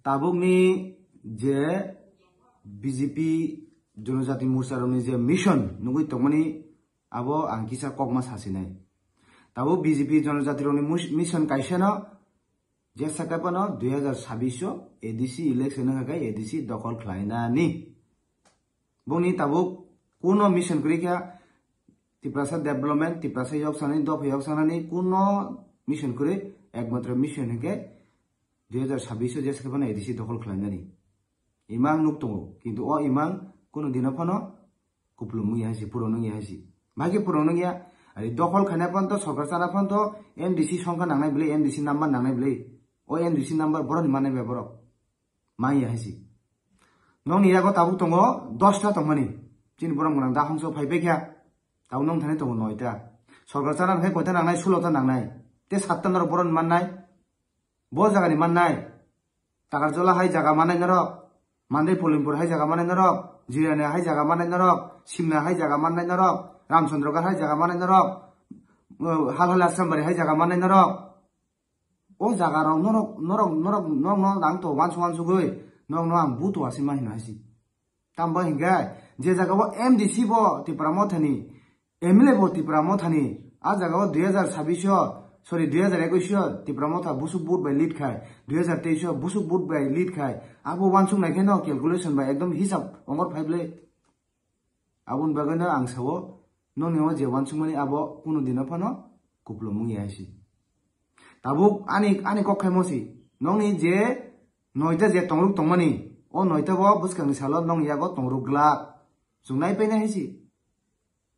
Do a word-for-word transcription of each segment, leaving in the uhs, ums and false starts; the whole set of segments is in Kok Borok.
Tabukni je B J P Jonojati Morcha rokni je mission nugwi tongmani, abo ang kisa kokma sasinai. Tabuk B J P Jonojati rokni mus-, mission kaisano, jesa kaipano dui hazar sabbish o A D C election wngkha khe A D C dokhol khlainani. Boni tabuk kuno mission kwrwi kha Tiprasa development, Tiprasa yoksanani, dopha yoksanani kuno mission kwrwi, ekmatro mission hinkhe dui hazar sabbish o jesa kaipano A D C dokhol khlainani. Imang nuk tongo, kintu o imang kuno dino phano kuplung wngya hai si, purung wngya hai si. Bahai khe purung wngya, ari dokhol khaina phano to, sorkar chana phano to M D C songkha nangnai bwle, M D C number nangnai bwle. O M D C number borokni mannai bai borok. Manya hai si. Nokni yago tabuk tongo dosta tongmani. Chini borok mwnang da hongso phai bai kha. Tabuk nong thani tongo noita. Sorkar chana khe koita nangnai, sulo ta nangnai. Te satta norok borokni mannai. Bo jagani mannai. Takarjola hai jaga mannai norok. Mandai Polimpur hai jaga mannai norok. Jirania hai jaga mannai norok. Simna hai jaga mannai norok. Ramchandroghat hai jaga mannai norok. Halhali Asrambari hai jaga mannai norok. O jaga rok norok, norok, norok, norok, norok ang to wansuk wansugwi, norok no ang buto asima hino hai si. Tamo hinkhe je jaga o M D C bo Tipra Mothani, M L A bo Tipra Mothani, a jaga o dui hazar sabbish o, sorry, dui hazar ekwis o Tipra Motha busuk vote bai lead khai, dui hazar teis o busuk vote bai lead khai, abo wansuk nai khe no calculation bai ekdom hisab ongor phai bwle. Aboni bagwi no ang sao, nokni o je wansukmani abo kuno dino phano kuplung wngya hai si. Tabuk ani, ani kok khaimo si, nokni je noita je tongruk tongmani, o noita bo bwskangni salo nokni yago tongruk glak. Chwng nai painai hai si.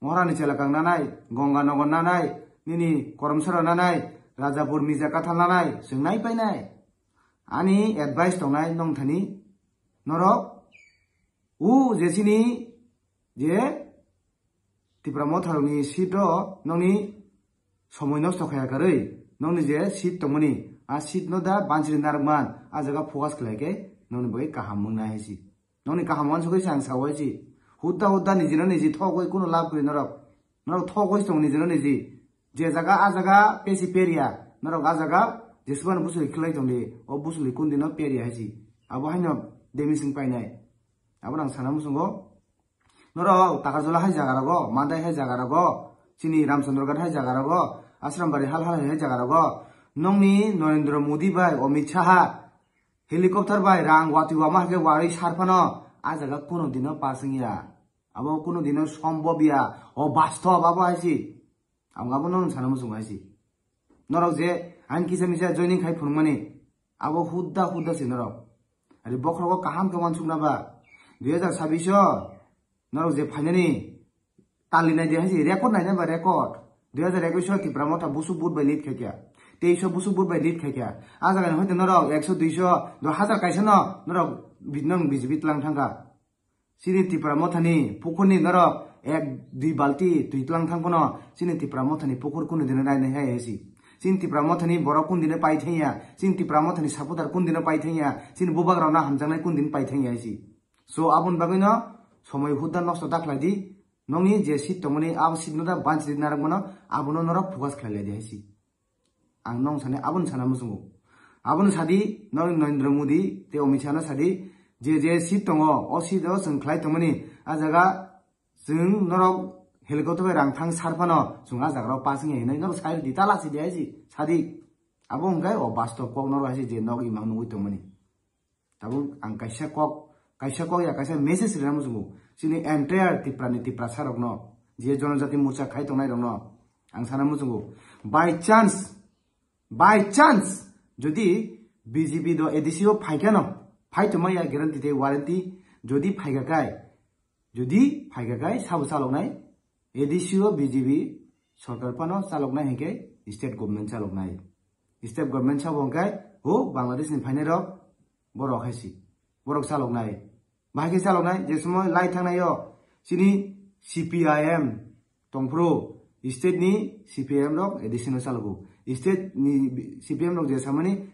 Moharani Chelakang nanai, Gonganagar nanai, nini Koromsora nanai, Rajapur Mija Kathal nanai, chwng nai painai. Ani advice tongnai nong thani, norok, u je chini je Tipra Motharokni seat o nokni somoi nosto khaya karwi, nokni je seat tongmani, a seat no da banchiri narwkman, a jaga focus khlai khe nokni bagwi kaham wngnai hai si. Nokni kaham wansugwi se ang sao hai si. Hudda hudda nijino niji thogwi kuno lab kwrwi norok. Norok thogwi tong nijino niji. Je jaga a jaga pesi peria, norok a jaga jesubano busuli khlai tongdi, o busuli kundino peria hai si. Abo haino demising painai. Abo nang sana muchungo. Norok Takarjola hai jaga rogo, Mandai hai jaga rogo, chini Ramchandroghat hai jaga rogo, Asrambari hal hal hai jaga rogo, nokni Narendra Modi bai Amit Shah helicopter bai rang watwi wama hai khe warwi sar phano a jaga kuno dino pass wngya. Abo kuno dino sombhob ya, o bastob abo hai si. Ang abo no sana muchung hai si. Norok je ang kisa misa joining khai phunukmani, abo hudda hudda si norok. Ari bokhorogo kaham khe wansukna ba. Dui hazar sabbish o norok je phainani tali nai de hai si, record nai nai ba record. Dui hazar ekwis o Tipra Motha busuk vote bai lead khai kha. Teis o busuk vote bai lead khai kha. A jaga ni hoite norok ekso, duiso, do hazar kaisa no norok bi-, nong B J P tlang thangkha. Chini Tipra Mothani pukhurni norok ek dui balti twi tlang thang phano chini Tipra Mothani pukhur kunu dino rainai hai hai si. Chini Tipra Mothani borok kun dino pai thangya, chini Tipra Mothani supporter kun dino pai thangya, chini bubagrokno hamjaknai kun dino pai thangya hai si. So, aboni bagwino somoi hudda nosto da khlai di, nokni je seat tongmani, abo seat no da banchiri narwkmano, abono norok focus khlai lai di hai si. Ang nong sani, aboni sana muchungo. Aboni sadi, nong Narendra Modi tei Amit Shah no sadi, je je seat tongo, o seat o chwng khlai tongmani, a jaga chwng norok helicopter bai rang thang sar phano, chwng a jaga rok pass wngya hinwi norok sai di, ta lasi di hai si, sadi. Abo hwnkhe o bastob kok norok hai si je nok imang nugwi tongmani. Tabuk ang kaisa kok, kaisa kok ya, kaisa message rina muchungo. Chini entire Tipra ni Tiprasa rokno, je Jonojati Morcha khai tongnai rokno, ang sana muchungo. By chance, by chance, jodi B J P do A D C o phaikha no, phai tongma ya guarantee tei warranty, jodi phaikha kai, jodi phaikha kai, sabo chaloknai, A D C o B J P sorkar phano chaloknai hinkhe state government chaloknai. State government sabo hinkhe, ho, Bangladesh ni phainai rok, borok hai si. Borok chaloknai. Bahai khe chaloknai, je somoy lai thangnai o, chini C P I M tongphuru, state ni C P I M rok A D C no chalogo. State ni C P M rok je samani,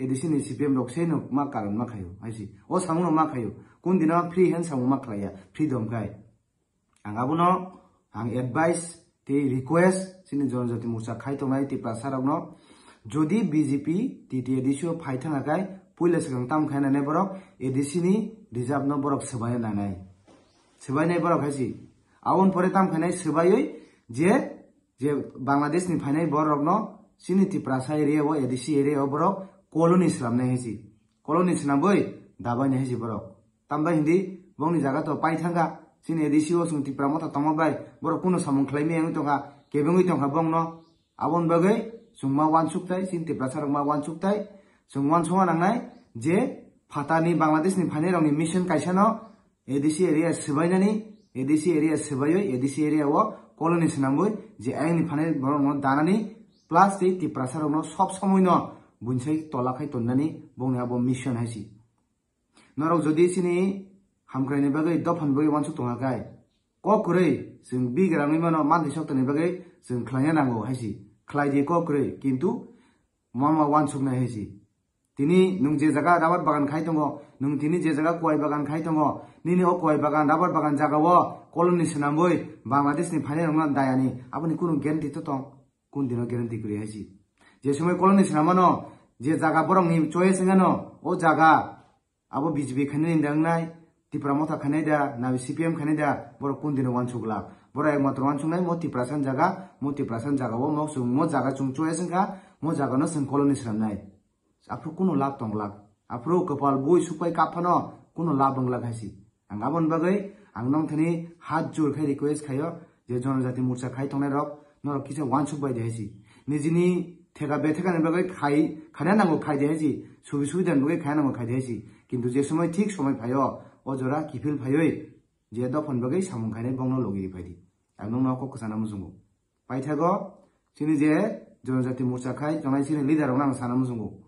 A D C ni C P M rok se no ma karon ma khaio, hai si. O samung no ma khaio. Kun dino free hand samung ma khlaiya, freedom khai. Ang abono ang advice tei request chini Jonojati Morcha khai tongnai Tiprasa rokno, jodi B J P T T A D C o phai thangkha kai, Puila swkang tam khainai borok A D C ni reserve no borok swbai nanai. Swbainai borok hai si. Aboni pore tam khainai swbaiwi je, je Bangladesh ni phainai borok no chini Tiprasa area o, A D C area o borok colony swnamnai hai si. Colony swnamwi dabainai hai si borok. Tambai hindi bongni jaga to pai thangkha. Chini A D C o chwng Tipra Motha tongma bai borok kuno samung khlaimaya wngwi tongkha, kebengwi tongkha bongno. Aboni bagwi chwng ma uansuk tai, chini Tiprasa rok ma uansuk tai, chwng uansukna nangnai je phatani Bangladesh ni phainai rokni mission kaisa no A D C area swbainani, A D C area swbaiwi, A D C area o colony swnamwi je ayang ni phainai borok no danani plus tei Tiprasa rok no sob somoi no buinsai tola khai tonnani bongni abo mission hai si. Norok jodi chini hamkraini bagwi, dophani bagwi uansuk tongkha khai, kok kwrwi chwng bigrangwi mano, manthai sokthani bagwi chwng khlaina nango hai si. Khlai di kok kwrwi, kintu mama uansuknai hai si. Tini nwng je jaga rubber bagan khai tongo, nwng tini je jaga kuai bagan khai tongo, nini o kuai bagan, rubber bagan jaga o colony swnamwi Bangladesh ni phainai rokno dayani, aboni kunu guarantee to tong? Kun dino guarantee kwrwi hai si. Je somoi colony swnamano, je jaga borokni choice wngano, o jaga abo B J P khainai da wngnai, Tipra Motha khainai da, nabi C P M khainai da, borok kun dino uansuk glak? Borok ekmatro uansuknai mo Tiprasa ni jaga, mo Tiprasa ni jaga o mo chwng mo jaga chwng choice wngkha, mo jaga no chwng colony swnamnai. Aphuru kuno lab tong glak? Aphuru kwpal bui sukpai kap phano kuno lab wng glak hai si. Ang aboni bagwi ang nong thani hat jur khai request khaio je Jonojati Morcha khai tongnai rok, norok kisa uansuk bai di hai si. Nijini theka betheka ni bagwi khai, khaina nango khai di hai si. Subi subida ni bagwi khaina nango khai di hai si. Kintu je somoi thik somoi phaio, o jora kiphil phaiwi je dophani bagwi samung khainai bongno logi ri phai di. Ang nongno kok kwchana muchungo. Paithago, chini je Jonojati Morcha khai tongnai chini leader rokno ang sana muchungo.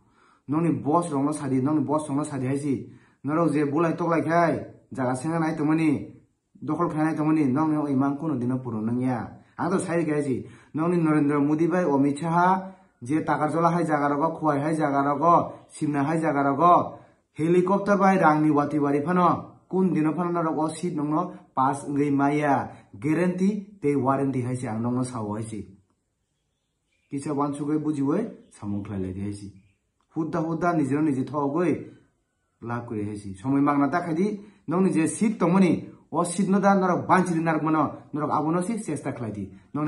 Nongni boss rokno sadi, nongni boss rokno sadi hai si. Norok je bulai toklai khai, jaga senga nai tongmani, dokhol khai nai tongmani, nongni o imang kuno dino purun nangya. Ang to sai khai si, nongni Narendra Modi bai Amit Shah, je Takarjola hai jaga rogo, Khowai hai jaga rogo, Simna hai jaga rogo, helicopter bai rangni wati bari phano, kun dino phano norok o seat nongno pass wngwi maya, guarantee tei warranty hai se ang nongno sao hai se. Kisa uansugwi bujiwi samung khlai lai di hai se. Hudda hudda nijino niji thogwi lab kwrwi hai se. Somoi magna ta khai di, nongni je seat tongmani, o seat no da norok banchiri narwk mano, norok abono se chesta khlai di. Nongni